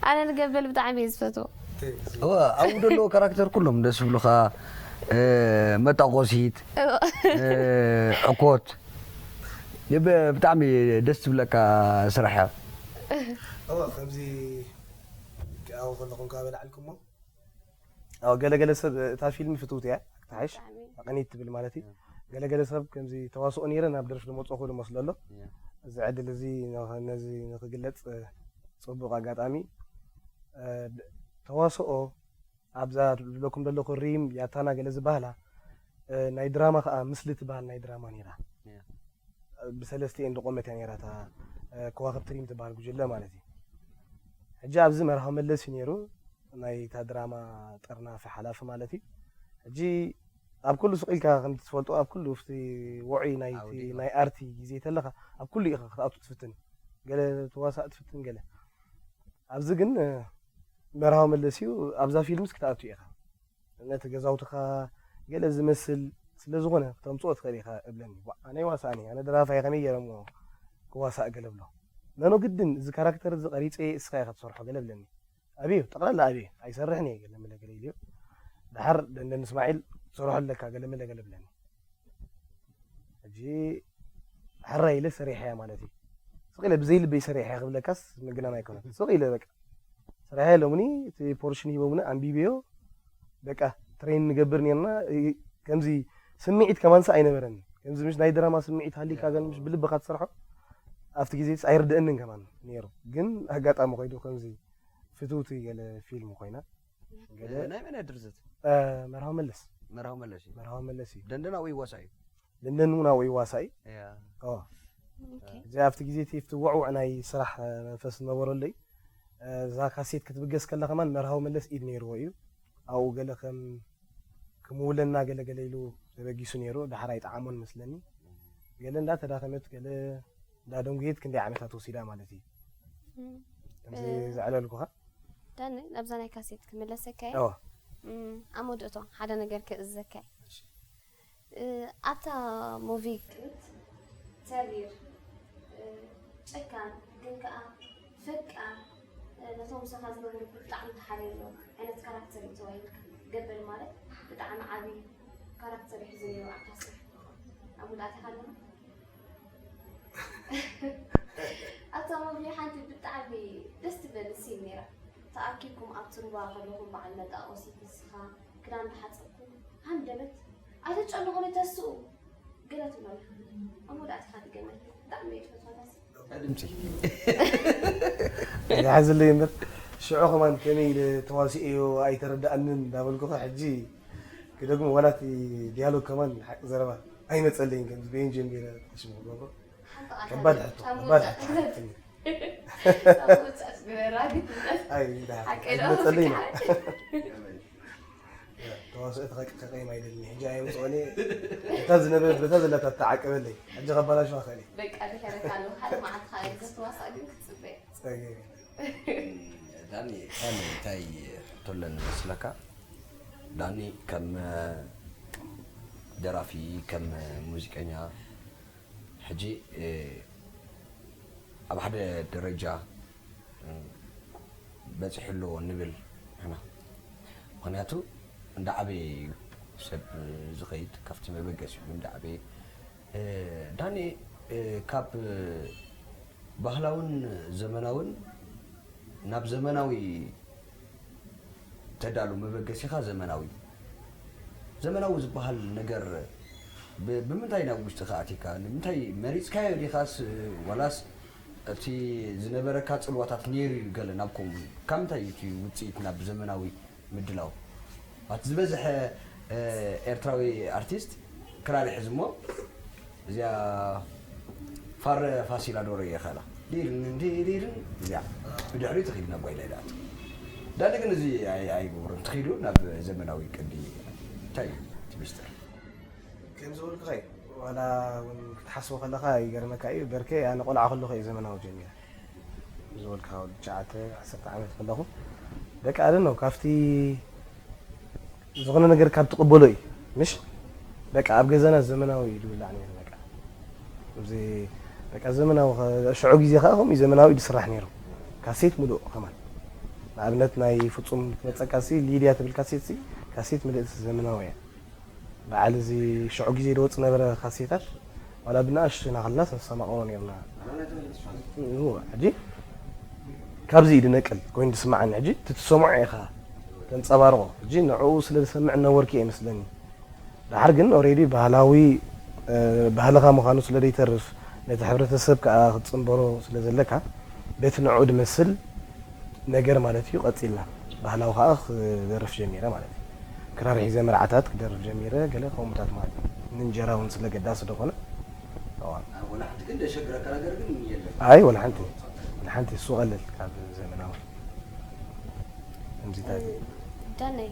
ኣነ ንገበል ብጣዕሚ እየ ዝፈትዎ። እወ ኣብኡ ዘለዎ ካራክተር ኩሎም ደስ ዝብሉኻ። መጣቆሲት፣ ሕኮት፣ ብጣዕሚ ደስ ዝብለካ ስራሕ እያ። እወ ከምዚ ኣብኡ ከለኹም ካብ በላዕልኩሞ፣ ገለገለ ሰብ እታ ፊልም ፍትውቲ እያ ክትሓይሽ፣ ቅኒት ትብል ማለት እዩ። ገለገለ ሰብ ከምዚ ተዋስኦ ነይረ ናብ ደርፊ ዝመፅኹ ዝመስሎ ኣሎ። እዚ ዕድል እዚ ነዚ ንክግለፅ ፅቡቅ ኣጋጣሚ። ተዋስኦ ኣብዛ ዝብለኩም ዘለኹ ሪም ያታና ገለ ዝበሃላ፣ ናይ ድራማ ከዓ ምስሊ ትበሃል ናይ ድራማ ነይራ። ብሰለስቲኤን ዝቆመት እያ ነይራ እታ ከዋክብቲ ሪም ትበሃል ጉጅለ ማለት እዩ። ሕጂ ኣብዚ መርሃዊ መለስ እዩ ነይሩ፣ ናይ እታ ድራማ ጠርናፊ ሓላፊ ማለት እዩ። ሕጂ ኣብ ኩሉ ስቕ ኢልካ ከምቲ ትፈልጦ ኣብ ኩሉ ኣብቲ ውዑይ ናይቲ ናይ ኣርቲ ግዜ ተለኻ ኣብ ኩሉ ኢኻ ክትኣቱ ትፍትን። ገለ ትዋሳእ ትፍትን ገለ ኣብዚ ግን መርሃዊ መለስ እዩ። ኣብዛ ፊልምስ ክትኣቱ ኢኻ፣ ነቲ ገዛውትኻ ገለ ዝመስል ስለ ዝኾነ ክተምፅኦ ትኽእል ኢኻ እብለኒ። ኣነ ይዋሳእኒ፣ ኣነ ደራፋይ ከመይ ገይረ እሞ ክዋሳእ ገለ ብሎ። ነኖ ግድን እዚ ካራክተር እዚ ቀሪፀ እስኻ ኢኻ ትሰርሖ ገለ ብለኒ። ኣብዩ ጠቕላላ ኣብዩ ኣይሰርሕን እየ ገለ መለ ገለ ኢልዮ። ድሓር ደንደን እስማዒል ትሰርሖ ኣለካ ገለ መለ ገለ ብለኒ። ሕጂ ሕራይ ኢለ ሰሪሐያ ማለት እዩ። ስቕ ኢለ ብዘይ ልበይ ሰሪሐያ ክብለካስ ምግናን ኣይኮነን። ስቕ ኢለ በቃ ሰሪሐያ። ሎምኒ እቲ ፖርሽን ሂቦምኒ ኣንቢበዮ። በቃ ትሬን ንገብር ነርና። ከምዚ ስምዒት ከማንስ ኣይነበረን። ከምዚ ምሽ ናይ ድራማ ስምዒት ሃሊካ ገን ምሽ ብልብኻ ትሰርሖ ኣብቲ ግዜ ኣይርድአንን ከማን ነይሩ። ግን ኣጋጣሚ ኮይዱ ከምዚ ፍትውቲ ገለ ፊልም ኮይና ናይ መን ድርሰት? መርሃዊ መለስ መርሃዊ መለስ እዩ። መርሃዊ መለስ እዩ። ደንደን ኣብኡ ይዋሳእ እዩ። ደንደን እውን ኣብኡ ይዋሳእ እዩ። ያ እዚ ኣብቲ ግዜ እቲ ወዕውዕ ናይ ስራሕ መንፈስ ዝነበረለይ እዛ ካሴት ክትብገስ ከላ ከማን መርሃዊ መለስ ኢድ ነይርዎ እዩ። ኣብኡ ገለ ከም ክምውለና ገለ ገለ ኢሉ ተበጊሱ ነይሩ። ድሓር ኣይጠዓሞን መስለኒ። ገለ እንዳተዳኸመት ገለ እንዳደንጉየት ክንደይ ዓመታት ወሲዳ ማለት እዩ። ከምዚ ዘዕለልኩኻ ዳኒ ናብዛ ናይ ካሴት ክምለሰካ እየ። እወ እም፣ ኣብ መወዳእታ ሓደ ነገር ክእዝዘካ እየ። እ፣ ኣብታ ሙቪ ቅኒት፣ ተሪር፣ እ፣ ጨካን ግን ከኣ ፈቃር፣ እ፣ ነቶም ምሳኻ ዝነበሩ ብጣዕሚ ተሓርዮም ዓይነት ካራክተር እዩ ተዋሂብካ። ገበል ማለት ብጣዕሚ ዓቢ ካራክተር እዩ ሒዙ ነይሩ ኣብታ ስራሕ። ኣብ መወዳእታ ኣለኻ? ኣብታ ሙቪ ሓንቲ ብጣዕሚ ደስ ትብለኒ ሲን ነይራ። ተኣኪብኩም ኣብቲ ሩባ ከለኹም በዓል መጣቆሲት ንስኻ ክዳን እንዳሓጸብኩም ሃንደበት ኣይተጨንቑኒ ተስኡ ገለ ትብሎ ኣላ። ኣብ መወዳእታ ኢኻ ድገመልኒ። ብጣዕሚ እየ ዝፈትዋ እዛ ሲን። ድምፂ ይሓዝለይ እምበር ሽዑ ከማን ከመይ ኢለ ተዋሲኤዮ ኣይተረድኣንን እንዳበልኩኸ ሕጂ ክደግሞ ዋላ እቲ ዲያሎግ ከማን ሓቂ ዘረባ ኣይመፀለይን ከምዚ በይን ጀሚረ ሽሙ ክገብሮ ሓንቲ ቃል ከባድ ሓደ ሕቶ ሳሙን ከባድ ፃ- ሕቶ ሓትኒ ሳሙን ፃ- ግበራ ግን ትምለስ። ኣይ እንዳ ሓቂ ሓቂ ዶ? ኣይመፀለይን ተዋስኦ ተቐይም ኣይደልን ሕጂ ኣየምፅኦኒ እታ ዝነበረት በታ ዘለታ ተዓቀበለይ ሕጂ ከባላሸዋ ኸእለ በቃ ድሕረካ ኣለዉ ሓደ መዓልቲ ከዓ ክትዋሳእ ግን ክትፅበ ፀገም ዳኒ ዳኒ እንታይ ሕቶ ኣለኒ መስለካ? ዳኒ ከም ደራፊ ከም ሙዚቀኛ ሕጂ ኣብ ሓደ ደረጃ በፂሑ ኣለዎ ንብል ንሕና። ምክንያቱ እንዳዓበየ እዩ ሰብ ዝኸይድ ካብቲ መበገሲኡ እንዳዓበየ። ዳኒ ካብ ባህላውን ዘመናውን ናብ ዘመናዊ ተዳሉ መበገሲኻ ዘመናዊ ዘመናዊ ዝበሃል ነገር ብ- ብምንታይ ናብ ውሽጥኻ ኣቲካ ንምንታይ መሪፅካዮ ዲኻስ ዋላስ እቲ ዝነበረካ ፅልዋታት ነይሩ እዩ ገለ ናብ ከምኡ ካብ ምንታይ እዩ እቲ ውፅኢት ናብ ዘመናዊ ምድላው ኣቲ ዝበዝሐ ኤርትራዊ ኣርቲስት ክራር ይሕዝ እሞ እዚኣ ፋረ ፋሲላ ዶሮ እየ ኸላ ዲርን ዲሪርን እዚኣ ብድሕሪኡ ተኺዱ ናብ ጓይላ ይልኣት ዳኒ ግን እዚ ኣይ- ኣይገብሮን ተኺዱ ናብ ዘመናዊ ቅዲ እንታይ እዩ እቲ ሚስጥር ከም ዝበልኩኻ እዩ ዋላ እውን ክትሓስቦ ከለኻ ይገርመካ እዩ በርከ ኣነ ቆልዓ ከለኹ እዩ ዘመናዊ ጀሚረ ዝበልካ ወዲ ትሽዓተ ዓሰርተ ዓመት ከለኹ በቃ ኣደ ነው ካብቲ ዝኾነ ነገር ካብ ትቕበሎ እዩ ምሽ በቃ ኣብ ገዛና ዘመናዊ እዩ ዝብላዕ ነይሩ በቃ እዚ በቃ ዘመናዊ ኸ- ሽዑ ግዜ ከዓ ከምኡ እዩ ዘመናዊ እዩ ዝስራሕ ነይሩ። ካሴት ምሉእ ከማን ንኣብነት ናይ ፍጹም ክትመፀካ ሲ ሊድያ ትብል ካሴት ሲ ካሴት ምልእቲ ዘመናዊ እያ። በዓል እዚ ሽዑ ግዜ ዝወፅ ነበረ ካሴታት ዋላ ብናእሽ ናኸልና ሰማቕሮ ነርና። ሕጂ ካብዚ እዩ ድነቅል ኮይኑ ድስማዓኒ። ሕጂ ትትሰምዖ ኢኻ ተንፀባርቆ። ሕጂ ንዕኡ ስለ ዝሰምዕ ነወርኪ እየ መስለኒ። ደሓር ግን ኦሬዲ ባህላዊ ባህልኻ ምዃኑ ስለ ዘይተርፍ ነቲ ሕብረተሰብ ከዓ ክትፅንበሮ ስለ ዘለካ በቲ ንዕኡ ድመስል ነገር ማለት እዩ ቀፂልና። ባህላዊ ከዓ ክደርፍ ጀሚረ ማለት እዩ። ክራር ሒዘ መርዓታት ክደርፍ ጀሚረ ገለ ከምኡታት ማለት እዩ። ንእንጀራ እውን ስለ ገዳሲ ዝኾነ ወላ ሓንቲ ግን ደሸግረካ ነገር ግን የለን። ኣይ ወላ ሓንቲ ወላ ሓንቲ እሱ ቀልል ካብ ዘመናዊ ከምዚታት እዩ። ዳነይ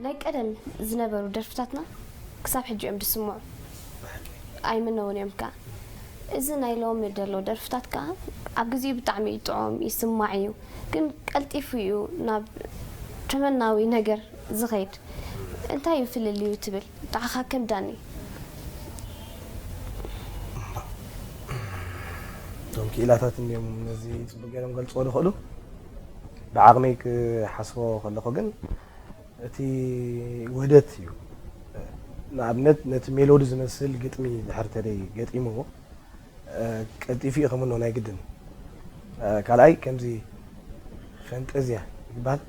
ናይ ቀደም ዝነበሩ ደርፍታትና ክሳብ ሕጂ እዮም ዝስምዑ ኣይምነውን እዮም ከዓ እዚ ናይ ሎሚ ዘሎ ደርፍታት ከዓ ኣብ ግዜኡ ብጣዕሚ ይጥዑም ይስማዕ እዩ ግን ቀልጢፉ እዩ ናብ ተመናዊ ነገር ዝኸይድ እንታይ እዩ ፍልልዩ ትብል ንዓኻ ከም ዳኒ እቶም ክኢላታት እንዲዮም ነዚ ፅቡቅ ገይሮም ገልፅዎ ዝኽእሉ ብዓቕመይ ክሓስቦ ከለኹ ግን እቲ ውህደት እዩ። ንኣብነት ነቲ ሜሎዲ ዝመስል ግጥሚ ድሕር ተደይ ገጢምዎ ቀልጢፉ እዩ ከምኖ ናይ ግድን። ካልኣይ ከምዚ ፈንጠዝያ ይበሃል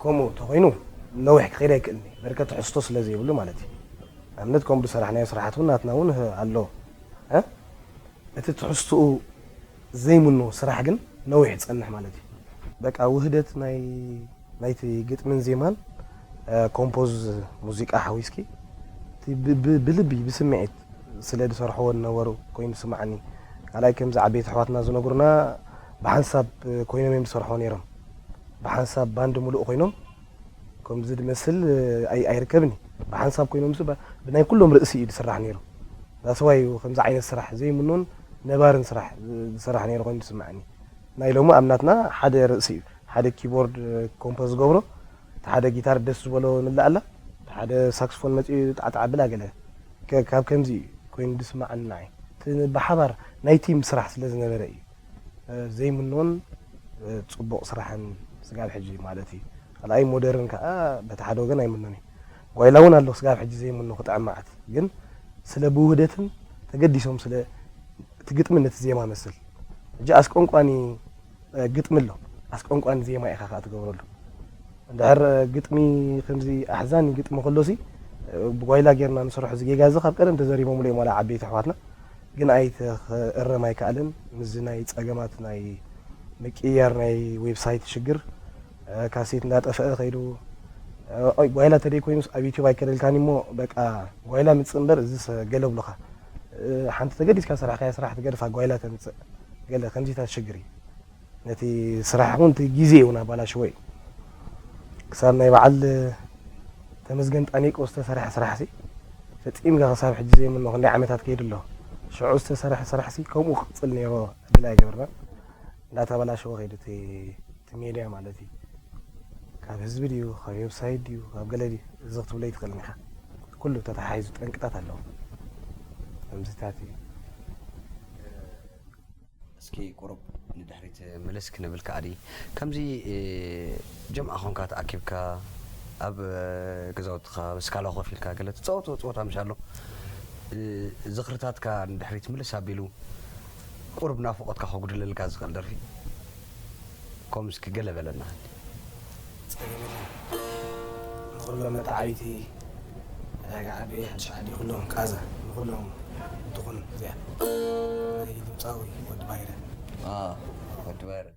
ከምኡ ተኮይኑ ነዊሕ ክኸይድ ኣይክእልን እዩ በርከ ትሕዝቶ ስለ ዘይብሉ ማለት እዩ። ኣብነት ከምኡ ዝሰራሕናዮ ስራሓት እውን ናትና እውን ኣሎ። እቲ ትሕዝትኡ ዘይምኖ ስራሕ ግን ነዊሕ ይፀንሕ ማለት እዩ። በቃ ውህደት ናይ ናይቲ ግጥምን ዜማን ኮምፖዝ ሙዚቃ ሓዊስኪ ብልቢ ብስምዒት ስለ ዝሰርሕዎ ዝነበሩ ኮይኑ ዝስምዓኒ። ካልኣይ ከምዚ ዓበይቲ ኣሕዋትና ዝነግሩና ብሓንሳብ ኮይኖም እዮም ዝሰርሕዎ ነይሮም። ብሓንሳብ ባንድ ሙሉእ ኮይኖም ከምዚ ዝመስል ኣይርከብን እዩ። ብሓንሳብ ኮይኖም ብናይ ኩሎም ርእሲ እዩ ዝስራሕ ነይሩ። ዳስዋይ ከምዚ ዓይነት ስራሕ ዘይምኖን ነባርን ስራሕ ዝስራሕ ነይሩ ኮይኑ ዝስምዓኒ። ናይ ሎሚ ኣብ ናትና ሓደ ርእሲ እዩ ሓደ ኪቦርድ ኮምፖዝ ዝገብሮ እቲ ሓደ ጊታር ደስ ዝበሎ ንላ ኣላ እቲ ሓደ ሳክስፎን መፂኡ ጣዕጣዕ ብላ ገለ ከ- ካብ ከምዚ እዩ ኮይኑ ዝስማዓኒ ንዓይ እቲ ብሓባር ናይ ቲም ስራሕ ስለ ዝነበረ እዩ እ፣ ዘይምኖን እ፣ ፅቡቕ ስራሕን ስጋብ ሕጂ ማለት እዩ ካልኣይ ሞደርን ከዓ በቲ ሓደ ወገን ኣይምኖን እዩ ጓይላ እውን ኣሎ ስጋብ ሕጂ ዘይምኖ ክጥዕም መዓት ግን ስለ ብውህደትን ተገዲሶም ስለ እቲ ግጥሚ ነቲ ዜማ መስል ሕጂ ኣስቆንቋኒ ግጥሚ ኣሎ ኣስቆንቋኒ ዜማ ኢኻ ከዓ ትገብረሉ እንድሕር ግጥሚ ከምዚ ኣሕዛኒ ግጥሚ ከሎሲ ብጓይላ ጌርና ንሰርሖ እዚ ጌጋ እዚ ካብ ቀደም ተዘሪቦምሉ እዮም ዋላ ዓበይቲ ኣሕዋትና ግን ኣይተ ክእረም ኣይከኣልን ምስዚ ናይ ፀገማት ናይ ምቅያር ናይ ዌብሳይት ሽግር ካሴት እንዳጠፈአ ከይዱ ጓይላ ተደይ ኮይኑስ ኣብ ዩቲብ ኣይከደልካን እሞ በቃ ጓይላ ምፅእ እምበር እዚ ገለ ብሉካ ሓንቲ ተገዲስካ ሰራሕካያ ስራሕ ትገድፋ ጓይላ ተምፅእ ገለ ከምዚታት ሽግር እዩ ነቲ ስራሕ እውን እቲ ግዜ እውን ኣባላሽዎ እዩ ክሳብ ናይ በዓል ተመስገን ጣኒቆ ዝተሰርሐ ስራሕ ሲ ፈፂምካ ክሳብ ሕጂ ዘይምኖ ክንደይ ዓመታት ከይዱ ኣሎ ሽዑ ዝተሰርሐ ስራሕ ሲ ከምኡ ክቅፅል ነይሮ ዕድል ኣይገበርናን እንዳተበላሸወ ከይዱ እቲ እቲ ሜድያ ማለት እዩ ካብ ህዝቢ ድዩ ካብ ዌብሳይት ድዩ ካብ ገለ ድዩ እዚ ክትብሎ ይትኽእልን ኢኻ ኩሉ ተተሓሒዙ ጠንቅታት ኣለዎ ከምዚታት እዩ እስኪ ቁሩብ ንድሕሪት ምልስ ክንብል ከኣ ድዩ ከምዚ ጀምዓ ኾንካ ተኣኪብካ ኣብ ገዛውትኻ ስካላ ኮፍ ኢልካ ገለ ትፃወቶ ፀወታ ምሽ ኣሎ ዝኽርታትካ ንድሕሪት ምልስ ኣቢሉ ቁሩብ ናፍቖትካ ከጉድለልካ ዝኽእል ደርፊ ከምኡ እስኪ ገለ በለና። ጸገም የለን። ንኹሎም መተዓቢቲ ዕዳጋ ዓቢ ሓድሽ ዓዲ ኩሎም ቃዛ ንኹሎም ትኹን እዚኣ ናይ ድምጻዊ ወዲ ባይረ። ኣዎ ወዲ ባይረ።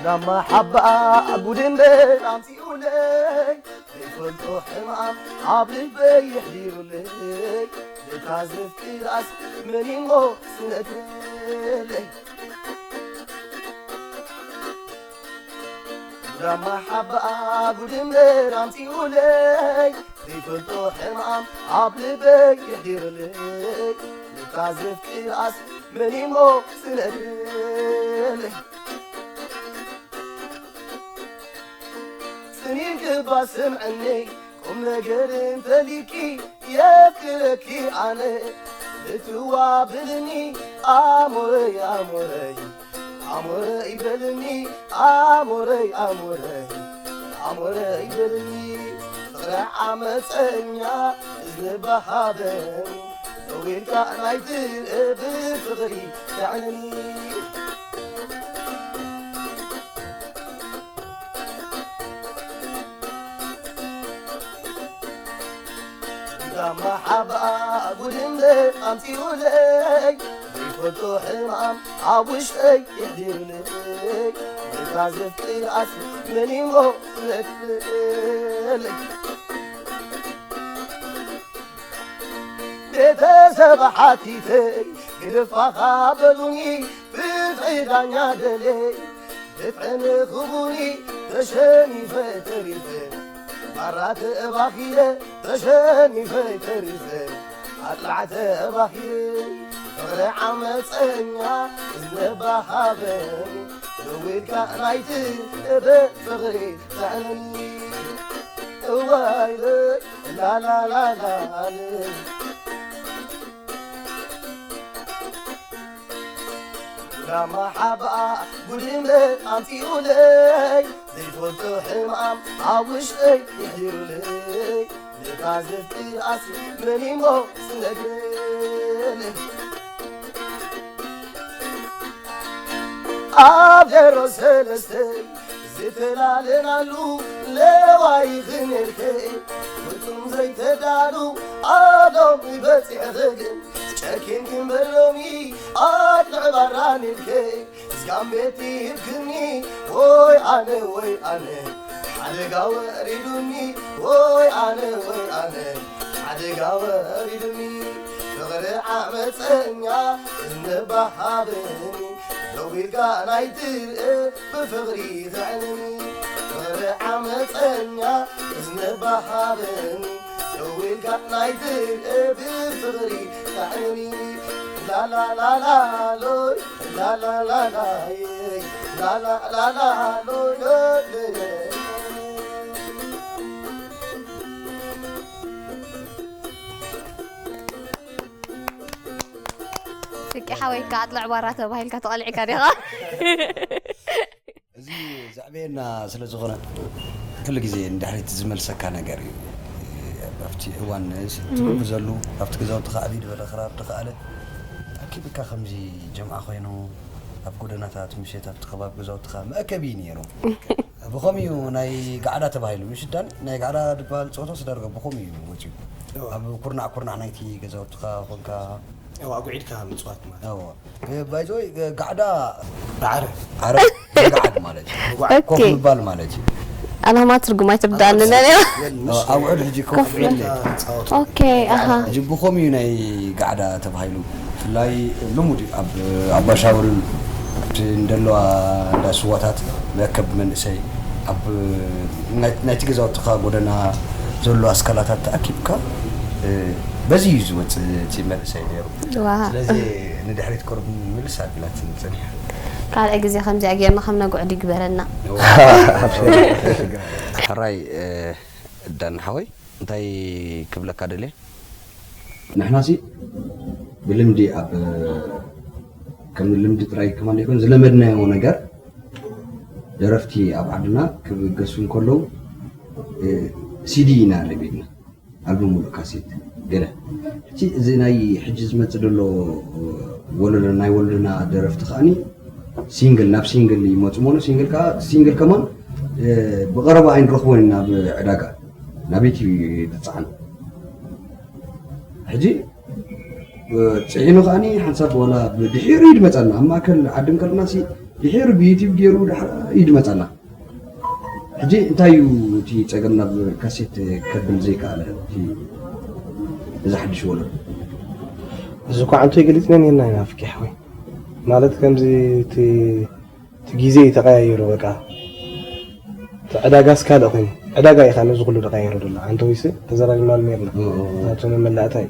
ናማ ሓባኣ ጉድ እምበር ኣምፂኡለይ ዘይፈልጦ ሕማም ኣብ ልበይ የሕዲሩለይ ነታ ዘፍቅራስ መን እሞ ዝነግረለይ ዳማ ሓባኣ ጉድ እምበር ኣምፂኡለይ ዘይፈልጦ ሕማም ኣብ ልበይ የሕዲርለይ ነታ ዘፍቅር ኣስ መን እሞ ዝነግረለይ? ጽን ኢልኪ እባ ስምዕኒ፣ ቁም ነገር እንተሊኪ የፍቅረኪ ኣነ። እትዋ ብልኒ ኣሞረይ፣ ኣሞረይ፣ ኣሞረይ በልኒ፣ ኣሞረይ፣ ኣሞረይ፣ ኣሞረይ በልኒ። ፍቕሪ ዓመፀኛ ዝባሃበኒ፣ ደዊልካ ናይ ትልእ ብፍቕሪ ተዕንኒ። ጋማ ሓባ ጉድ እምበር ኣምፂኡለይ፣ ዘይፈልጦ ሕማም ኣብ ውሽጠይ የሕዲሩለይ። ነታ ዘፍቅር ኣስ መን እሞ ዝነግረለይ? ቤተሰብ ሓቲተይ ግደፋኻ በሉኒ፣ ፍትሒ ዳኛ ደለይ። ፍትሒ ንኽቡኒ ተሸኒፈ ተሪፈ፣ ባራ ተባኺረ ተሸኒፈ ተሪፈ፣ ኣጥላዕ ተባኺረ። ፍቕሪ ዓመፀኛ ዝነባሃበኒ፣ ደዊልካ ናይቲ እበ ፍቕሪ ተዕንኒ። እዋይ ለይ ላላላላለ። ጋማ ሓባ ጉድመ ኣምፂኡለይ፣ ዘይፈልጦ ሕማም ኣብ ውሽጠይ የሕዲሩለይ። ነታ ዘፍቅር ኣስ መን እሞ ዝነግረለይ? ኣብ ዜሮ ሰለስተ ዝተላለናሉ ለዋይኺ ነይርኪ፣ ፍጹም ዘይተዳሉ ኣሎም በጺሕኺ ግን፣ ጨኪንኪ እምበር ሎሚ ኣጥልዕ ባራ ነይርኪ። እስካም ቤት ሂብክኒ፣ ወይ ኣነ ወይ ኣነ፣ ሓደጋ ወሪዱኒ፣ ወይ ኣነ ወይ ኣነ፣ ሓደጋ ወሪዱኒ። ፍቕሪ ዓመፀኛ እንባሃበኒ፣ ደዊልካ ናይ ትርኢ ብፍቕሪ ዘዕንኒ። ፍቕሪ ዓመፀኛ እንባሃበኒ፣ ደዊልካ ናይ ትርኢ ብፍቕሪ ዘዕንኒ። ላላላላሎይ፣ ላላላላይ፣ ላላላላሎይ፣ ሎይ፣ ሎይ፣ ሎይ። ፍቂ ሓወይ፣ ካብ ኣጥልዕ ባራ ተባሂልካ ተቐሊዕካ ዲኻ? እዚ ዘዕበየና ስለ ዝኾነ፣ ኩሉ ግዜ ንድሕሪት ዝመልሰካ ነገር እዩ። ኣብቲ እዋን ትብሉ ዘሉ፣ ኣብቲ ገዛውትኻ ዕብይ ዝበለ ክራር ተኸኣለ፣ ኣኪብካ ከምዚ ጀምዓ ኮይኑ፣ ኣብ ጎደናታት ምሸት ኣብቲ ከባቢ ገዛውትኻ መእከቢ እዩ ነይሩ። ብኸምኡ ናይ ጋዕዳ ተባሂሉ፣ ምሽ ዳን ናይ ጋዕዳ ዝበሃል ጸወታ ስዳርጋ ብኸምኡ እዩ ወጺኡ። እዋ። ኣብ ኩርናዕ ኩርናዕ ናይቲ ገዛውትኻ ኾንካ። እዋ፣ ኣጉዒድካ ምጽዋት ማለት። እዋ። እ፣ by the way፣ እ፣ ጋዕዳ ዓረ። ዓረ፣ ጋዕድ ማለት እዩ። ኦኬ። ኮፍ ምባል ማለት እዩ። ኣላማ ትርጉም ኣይትርዳእንን እያ። እ፣ ኣብ ውዕል ሕጂ ኮፍ ኮፍ ኢለ። ኦኬ፣ ኣሃ። ሕጂ ብኸምኡ እዩ ናይ ጋዕዳ ተባሂሉ። ብፍላይ ልሙድ እዩ ኣብ ኣባሻውል ኣብቲ እንደለዋ እንዳ ስዋታት መእከብ መንእሰይ ኣብ ናይ-፣ ናይቲ ገዛውትኻ ጎደና ዘሎ ኣስካላታት ተኣኪብካ፣ እ፣ በዚ እዩ ዝወጽእ እቲ መንእሰይ ነይሩ። ዋው። ስለዚ ንድሕሪት ቁሩብ ምልስ ኣቢላትኒ ጸኒሓ። ካልኣይ ግዜ ከምዚኣ ጌርና ከም ነጉዕድ ይግበረና። ሕራይ፣ እ፣ ዳን ሓወይ፣ እንታይ ክብለካ ደልየ? ንሕናሲ ብልምዲ ኣብ፣ ከም ልምዲ ጥራይ ከማን ዘይኮነ ዝለመድናዮ ነገር፣ ደረፍቲ ኣብ ዓድና ክብገሱ እንከለዉ፣ እ፣ ሲዲ ኢና ለሚድና፣ ኣልበም ሙሉእ ካሴት ገለ። እቲ እዚ ናይ ሕጂ ዝመጽእ ዘሎ ወለዶ፣ ናይ ወለዶና ደረፍቲ ከኣኒ ሲንግል ናብ ሲንግል ይመጹ እሞ፣ ሲንግል ከኣ፣ ሲንግል ከማን፣ እ፣ ብቐረባ ኣይንረኽቦን ኢና ኣብ ዕዳጋ፣ ናበይቲ እዩ ዝጸዓን። ሕጂ፣ እ፣ ጽዒኑ ከኣኒ ሓንሳብ ዋላ ብድሒሩ እዩ ዝመጸና። ኣብ ማእከል ዓዲ እንከለናሲ ድሒሩ ብዩቲዩብ ገይሩ ድሓር እዩ ዝመጸና። ሕጂ እንታይ እዩ እቲ ጸገም ናብ ካሴት ከብል ዘይከኣለ እቲ እዚ ሓድሽ ወለዶ? እዚ እኳ ዓንቶ ይገሊጽ ነን የና ኢና ፍቂ ሓወይ። ማለት ከምዚ እቲ፣ እቲ ግዜ እዩ ተቀያይሩ በቃ። እቲ ዕዳጋስ ካልእ ኮይኑ። ዕዳጋ እዩ ካብ ነዚ ኩሉ ተቀያይሩ ዘሎ። ዓንቶ ወይስ ተዘራሪብናሉ ነርና። እ፣ እ፣ እ። ናቱ መመላእታ እዩ።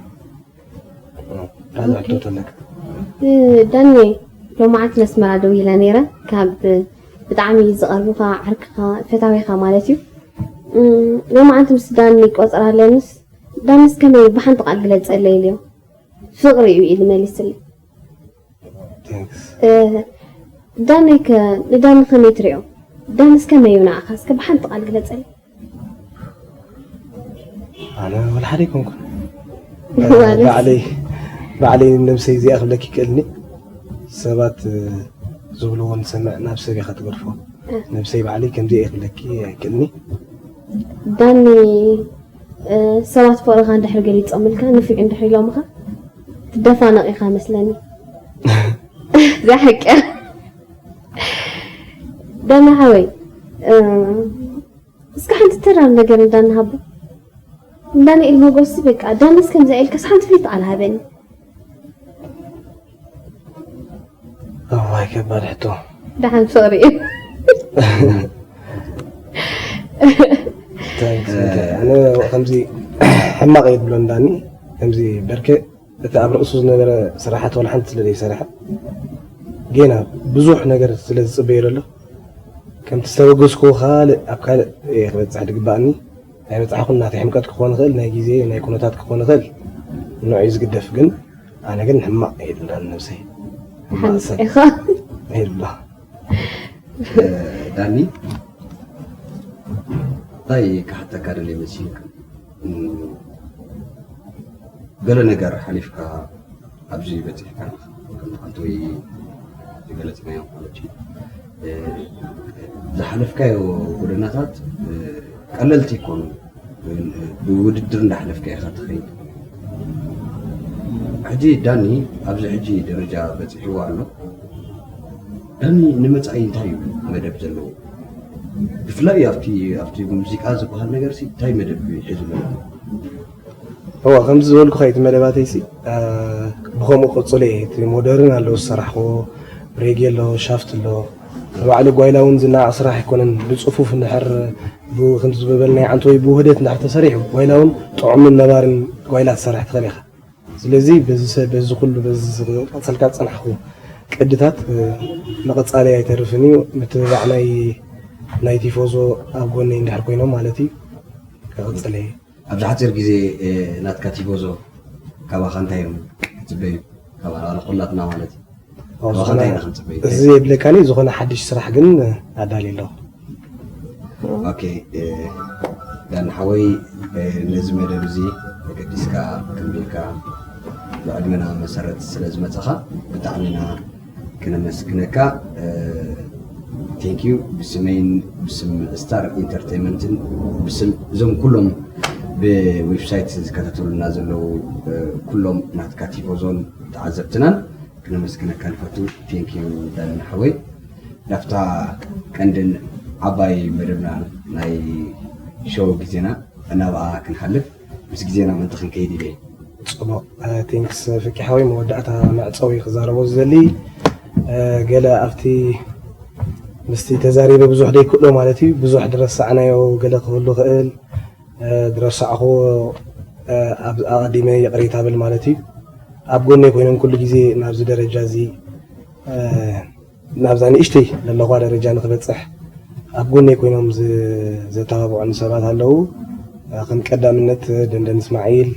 ካልእ ሕቶ ተለካ? ዳኒ፣ ሎማዓንቲ ነስመራ ደው ኢለ ነይረ። ካብ ብጣዕሚ ዝቐርቡኻ ዓርክኻ፣ ፈታዊኻ ማለት እዩ። እም፣ ሎማዓንቲ ምስ ዳኒ ቆጸራ ኣለንስ፣ ዳንስ ከመይ እዩ? ብሓንቲ ቃል ግለጸለይ ኢልዮ። ፍቕሪ እዩ ኢሉ መሊስልኝ። ዳነይ ከ ንዳኒ ከመይ ትሪኦ? ዳንስ ከመይ እዩ ንዓኻ? እስከ ብሓንቲ ቃል ግለጸለይ። ኣነ ወላ ሓደ ኣይኮንኩን። ባዕለይ ባዕለይ ነብሰይ እዚኣ ክብለኪ ይክእልኒ። ሰባት ዝብልዎ ንሰምዕ ናብ ሰብ ኢኻ ትገድፎ። ነብሰይ ባዕለይ ከምዚ እየ ክብለኪ ኣይክእልኒ። ዳኒ፣ ሰባት ፍቕርኻ እንድሕር ገሊጾምልካ፣ ንፉዕ እንድሕር ኢሎምኻ፣ ትደፋነቕ ኢኻ መስለኒ። እዚኣ ሓቂ እያ። ዳኒ ሓወይ፣ እስኪ ሓንቲ ተራር ነገር ንዳኒ ሃቦ። ንዳንኤል ሞጎስ በቃ፣ ዳንስ ከምዚኣ ኢልካስ ሓንቲ ፍልይቲ ቃል ሃበኒ። እዋይ ከባድ ሕቶ። ደሓን ፍቕሪ እዩ። ኣነ ከምዚ ሕማቕ እየ ዝብሎ ንዳኒ ከምዚ በርከ እቲ ኣብ ርእሱ ዝነበረ ስራሓት ዋላ ሓንቲ ስለ ዘይሰርሐ ጌና ብዙሕ ነገር ስለ ዝፅበዮ ዘሎ ከምቲ ዝተበገስኩዎ ካልእ ኣብ ካልእ እየ ክበፅሕ ዝግባእኒ ኣይበፃሕኩን ናተይ ሕምቀት ክኾን ይኽእል ናይ ግዜ ናይ ኩነታት ክኾን ይኽእል ንዑ እዩ ዝግደፍ ግን ኣነ ግን ሕማቕ እየ ዝብላ ንነብሰይ ሕማቕ ሰብ ሓንስ ኢኻ እየ ዝብላ ዳኒ እንታይ ክሓተካ ደልየ መሲልካ ገለ ነገር ሓሊፍካ ኣብዚ በፂሕካ ከምቲ ክልተወይ ዝገለፅናዮ ማለት እዩ ዝሓለፍካዮ ጎደናታት ቀለልቲ ይኮኑ ብውድድር እንዳሓለፍካ ኢካ ትኸይድ ሕጂ ዳኒ ኣብዚ ሕጂ ደረጃ በፂሕዎ ኣሎ ዳኒ ንመፃኢ እንታይ እዩ መደብ ዘለዎ ብፍላይ ኣብቲ ኣብቲ ሙዚቃ ዝበሃል ነገር እንታይ መደብ ሒዙ እዋ ከምዚ ዝበልኩኻ እቲ መደባተይሲ ብኸምኡ ቀፅሎ እየ እቲ ሞደርን ኣለዉ ዝሰራሕኽዎ ሬጌ ኣሎ ሻፍት ኣሎ ንባዕሉ ጓይላ እውን ዝነዓቕ ስራሕ ኣይኮነን ብፅፉፍ እንድሕር ከምዚ ዝበልናይ ዓንተወይ ብውህደት እንድሕር ተሰሪሑ ጓይላ እውን ጥዑምን ነባርን ጓይላ ትሰርሕ ትኽእል ኢኻ ስለዚ በዚ ሰብ በዚ ኩሉ በዚ ዝቐፀልካ ዝፀናሕኹ ቅድታት ምቕፃለይ ኣይተርፍን እዩ ምትብባዕ ናይ ናይ ቲፎዞ ኣብ ጎነይ እንድሕር ኮይኖም ማለት እዩ ክቕፅል እየ ኣብዚ ሓፂር ግዜ ናትካ ቲፎዞ ካባኻ እንታይ እዮም ክፅበዩ ካባና ኩላትና ማለት እዩ ካባኻ እንታይ ኢና ክንፅበዩ እዚ የብለካኒ ዝኾነ ሓድሽ ስራሕ ግን ኣዳሊ ኣለኹ ኦኬ ዳኒ ሓወይ ነዚ መደብ እዚ ተገዲስካ ከንቢልካ ብዕድመና መሰረት ስለ ዝመፀኻ ብጣዕሚ ኢና ክነመስግነካ thank you ብስመይን ብስም star entertainment ን ብስም እዞም ኩሎም ብ website ዝከታተሉና ዘለዉ ኩሎም ናትካ ቲፎዞን ተዓዘብትናን ክነመስግነካ ንፈቱ thank you ዳኒ ሓወይ ናብታ ቀንድን ዓባይ መደብና ናይ show ግዜና እናብኣ ክንሓልፍ ምስ ግዜና ምእንቲ ክንከይድ ኢለ ፅቡቕ thanks ፍቂ ሓወይ መወዳእታ መዕፀዊ ክዛረቦ ዝደሊ ገለ ኣብቲ ምስቲ ተዛሪበ ብዙሕ ደይክእሎ ማለት እዩ ብዙሕ ዝረሳዕናዮ ገለ ክህሉ ክእል ዝረሳዕኹዎ ኣብ ኣቐዲመ ይቕሬታ ብል ማለት እዩ ኣብ ጎነይ ኮይኖም ኩሉ ግዜ ናብዚ ደረጃ እዚ ናብዛ ንእሽተይ ዘለኹዋ ደረጃ ንክበፅሕ ኣብ ጎነይ ኮይኖም ዘተባብዑኒ ሰባት ኣለዉ ከም ቀዳምነት ደንደን እስማዒል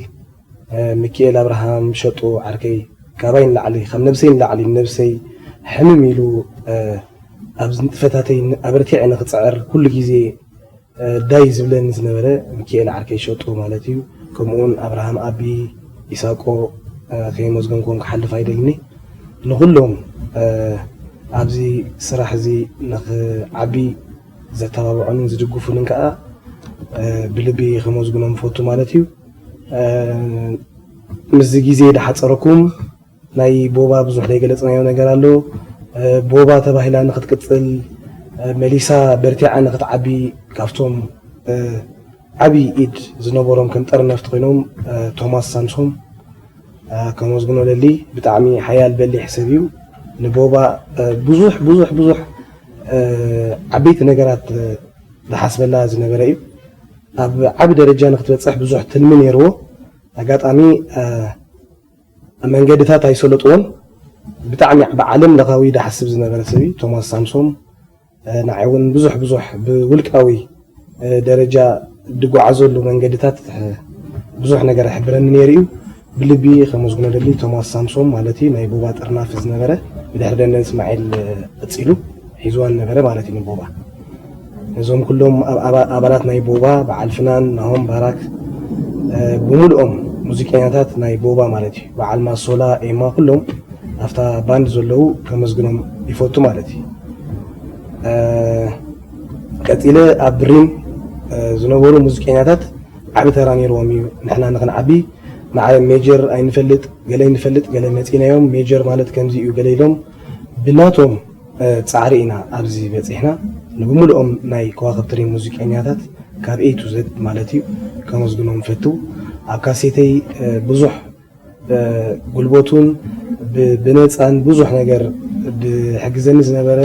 ሚኪኤል ኣብርሃም ሸጡ ዓርከይ ካባይ ንላዕሊ ካብ ነብሰይ ንላዕሊ ነብሰይ ሕምም ኢሉ ኣብዚ ንጥፈታተይ ኣበርቲዐ ንክፅዕር ኩሉ ግዜ ዳይ ዝብለኒ ዝነበረ ሚኪኤል ዓርከይ ሸጡ ማለት እዩ ከምኡውን ኣብርሃም ኣቢ ኢሳቆ ከየመስገንኩዎም ክሓልፍ ኣይደልኒ ንኩሎም ኣብዚ ስራሕ እዚ ንክዓቢ ዘተባብዑንን ዝድግፉንን ከዓ ብልቢ ከመስግኖም ፈቱ ማለት እዩ ምስዚ ግዜ ዳሓፀረኩም ናይ ቦባ ብዙሕ ዘይገለፅናዮ ነገር ኣሎ። ቦባ ተባሂላ ንክትቅፅል መሊሳ በርቲዓ ንክትዓቢ ካብቶም ዓብዪ ኢድ ዝነበሮም ከም ጠርነፍቲ ኮይኖም ቶማስ ሳምሶም ከመስግኖ ለሊ ብጣዕሚ ሓያል በሊሕ ሰብ እዩ። ንቦባ ብዙሕ ብዙሕ ብዙሕ ዓበይቲ ነገራት ዝሓስበላ ዝነበረ እዩ። ኣብ ዓቢ ደረጃ ንክትበፅሕ ብዙሕ ትልሚ ነይርዎ። ኣጋጣሚ መንገድታት ኣይሰለጥዎን ብጣዕሚ ብዓለም ለኻዊ ድሓስብ ዝነበረ ሰብ እዩ ቶማስ ሳምሶም። ንዓይ እውን ብዙሕ ብዙሕ ብውልቃዊ ደረጃ ድጓዓዘሉ መንገድታት ብዙሕ ነገር ይሕብረኒ ነይሩ እዩ። ብልቢ ከመስግኖ ደሊ ቶማስ ሳምሶም ማለት እዩ፣ ናይ ቦባ ጥርናፍ ዝነበረ፣ ብድሕሪ ደንደን እስማዒል ቀፂሉ ሒዝዋ ዝነበረ ማለት እዩ ንቦባ። ነዞም ኩሎም ኣባላት ናይ ቦባ፣ በዓል ፍናን ናሆም ባራክ፣ ብምሉኦም ሙዚቀኛታት ናይ ቦባ ማለት እዩ፣ በዓል ማሶላ፣ ኤማ፣ ኩሎም ኣብታ ባንድ ዘለዉ ከመስግኖም ይፈቱ ማለት እዩ። ቀፂለ ኣብ ብሪም ዝነበሩ ሙዚቀኛታት ዓቢ ተራ ነይርዎም እዩ። ንሕና ንክንዓቢ ማዕረ ሜጀር ኣይንፈልጥ፣ ገለ ኣይንፈልጥ፣ ገለ መፂናዮም ሜጀር ማለት ከምዚ እዩ ገለ ኢሎም ብናቶም ፃዕሪ ኢና ኣብዚ በፂሕና። ንብምልኦም ናይ ከዋክብቲ ሪም ሙዚቀኛታት ካብ ኤ ቱ ዘድ ማለት እዩ ከመስግኖም ፈቱ። ኣብ ካሴተይ ብዙሕ ጉልበቱን ብነፃን ብዙሕ ነገር ብሕግዘኒ ዝነበረ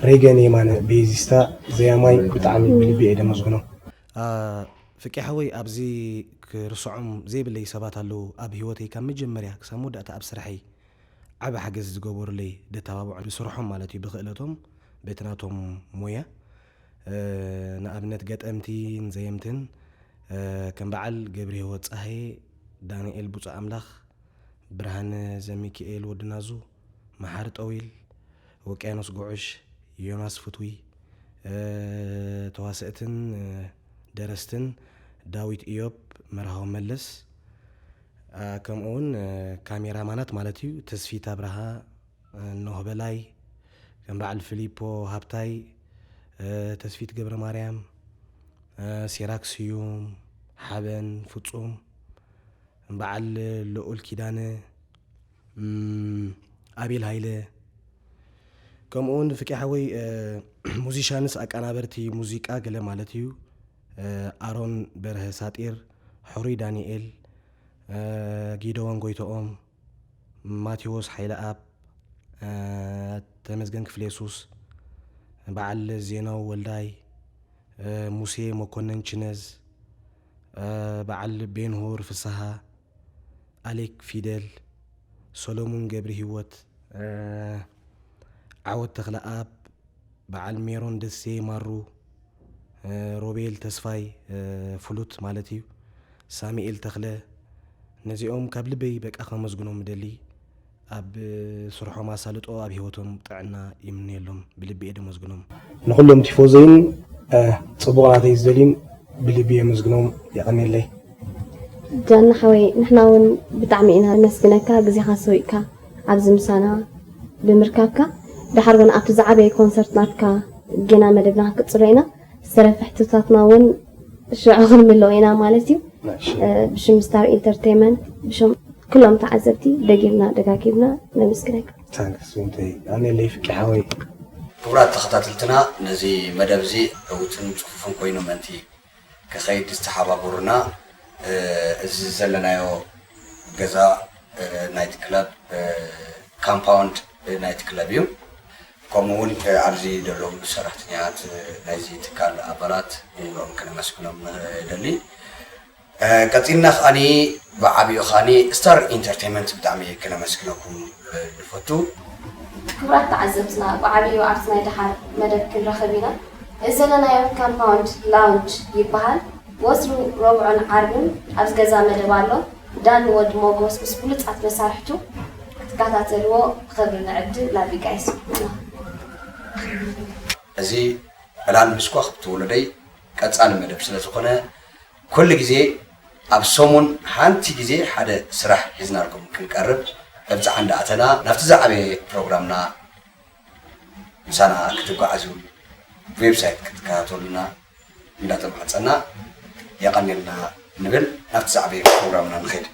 ሬገን የማነ ቤዚስታ ዘያማይ ብጣዕሚ ብልቢ እየ ደመስግኖ። ፍቄ ሓወይ፣ ኣብዚ ክርስዖም ዘይብለይ ሰባት ኣለዉ ኣብ ህይወተይ፣ ካብ መጀመርያ ክሳብ መወዳእታ ኣብ ስርሐይ ዓቢ ሓገዝ ዝገበሩለይ፣ ደተባብዑ ብስርሖም ማለት እዩ፣ ብክእለቶም፣ በቲ ናቶም ሞያ። ንኣብነት ገጠምትን ዘየምትን ከም በዓል ገብረሂወት ጸሃየ፣ ዳንኤል ብጹእ ኣምላኽ፣ ብርሃነ ዘሚኪኤል፣ ወዲ ናዙ፣ መሓሪ ጠዊል፣ ወቅያኖስ ጉዑሽ፣ ዮናስ ፍትዊ፣ ተዋሰእትን ደረስትን ዳዊት ኢዮብ፣ መርሃዊ መለስ፣ ከምኡ እውን ካሜራማናት ማለት እዩ፣ ተስፊት ኣብርሃ፣ ኖህ በላይ፣ ከም በዓል ፊሊፖ ሃብታይ፣ ተስፊት ገብረ ማርያም፣ ሲራክ ስዩም፣ ሓበን ፍጹም፣ በዓል ልኡል ኪዳነ፣ ኣቤል ሃይለ፣ ከምኡ እውን ፍቄ ሓወይ ሙዚሻንስ፣ ኣቀናበርቲ ሙዚቃ ገለ ማለት እዩ፣ ኣሮን በርሀ ሳጢር፣ ሕሩይ ዳንኤል፣ ጊደዎን ጎይተኦም፣ ማቴዎስ ሓይለኣብ፣ ተመስገን ክፍለየሱስ፣ በዓል ዜናው ወልዳይ፣ ሙሴ መኮነን ችነዝ፣ በዓል ቤንሁር ፍስሃ፣ ኣሌክ ፊደል፣ ሰሎሙን ገብረሂወት፣ ዓወት ተኽለኣብ፣ በዓል ሜሮን ደሴ ማሩ፣ ሮቤል ተስፋይ፣ ፍሉት ማለት እዩ፣ ሳሚኤል ተኽለ፣ ነዚኦም ካብ ልበይ በቃ ከመስግኖም እደሊ። ኣብ ስርሖም ኣሳልጦ፣ ኣብ ህይወቶም ጥዕና ይምነየሎም። ብልቢ እየ ደመስግኖም። ንኹሎም ቲፎዘይን ጽቡቕ ናተይ ዝደልዩን ብልቢ የመስግኖም። የቐንየለይ። ጃና ሓወይ፣ ንሕና እውን ብጣዕሚ ኢና ነመስግነካ፣ ግዜኻ ሰዊእካ ኣብዚ ምሳና ብምርካብካ። ደሓር ግን ኣብቲ ዝዓበየ ኮንሰርት ናትካ ጌና መደብና ክንቅጽሎ ኢና። ዝተረፈ ሕቶታትና እውን ሽዑ ክንምልኦ ኢና ማለት እዩ። ብሽም ስታር ኢንተርቴይመንት፣ ብሽም ኩሎም ተዓዘብቲ ደጊምና ደጋጊምና ነመስግነካ። ታንክስ ዊንተይ። ኣሜለይ ፍቂ ሓወይ። ክቡራት ተኸታተልትና፣ ነዚ መደብ እዚ ዕዉትን ጽፉፍን ኮይኑ ምእንቲ ክኸይድ ዝተሓባበሩና፣ እዚ ዘለናዮ ገዛ ናይት ክለብ ካምፓውንድ ናይት ክለብ እዩ። ከምኡ እውን ኣብዚ ዘለዉ ሰራሕተኛታት ናይዚ ትካል ኣባላት ንኦም ክነመስግኖም ንደሊ። ቀፂልና ከዓኒ ብዓብዩ ከዓኒ ስታር ኢንተርቴይንመንት ብጣዕሚ ክነመስግነኩም ንፈቱ። ክቡራት ተዓዘብትና፣ ብዓብዩ ኣብቲ ናይ ደሓር መደብ ክንራኸብ ኢና። እዚ ዘለናዮ ካምፓውንድ ላውንጅ ይበሃል። ወትሩ ረቡዕን ዓርብን ኣብዚ ገዛ መደብ ኣሎ። ዳኒ ወዲ ሞጎስ ምስ ብሉጻት መሳርሕቱ ክትከታተልዎ ብኽብሪ ንዕድም ናብ ቢጋይስ። እዚ ዕላል ምስ ከዋኽብቲ ወለደይ ቀጻሊ መደብ ስለ ዝኾነ፣ ኩሉ ግዜ ኣብ ሰሙን ሓንቲ ግዜ ሓደ ስራሕ ሒዝናልኩም ክንቀርብ እብጽዓ እንዳኣተና፣ ናብቲ ዝዓበየ ፕሮግራምና ምሳና ክትጓዓዙ፣ ብዌብሳይት ክትከታተሉና እንዳተማሕጸና፣ የቐንየልና ንብል። ናብቲ ዝዓበየ ፕሮግራምና ንኸይድ።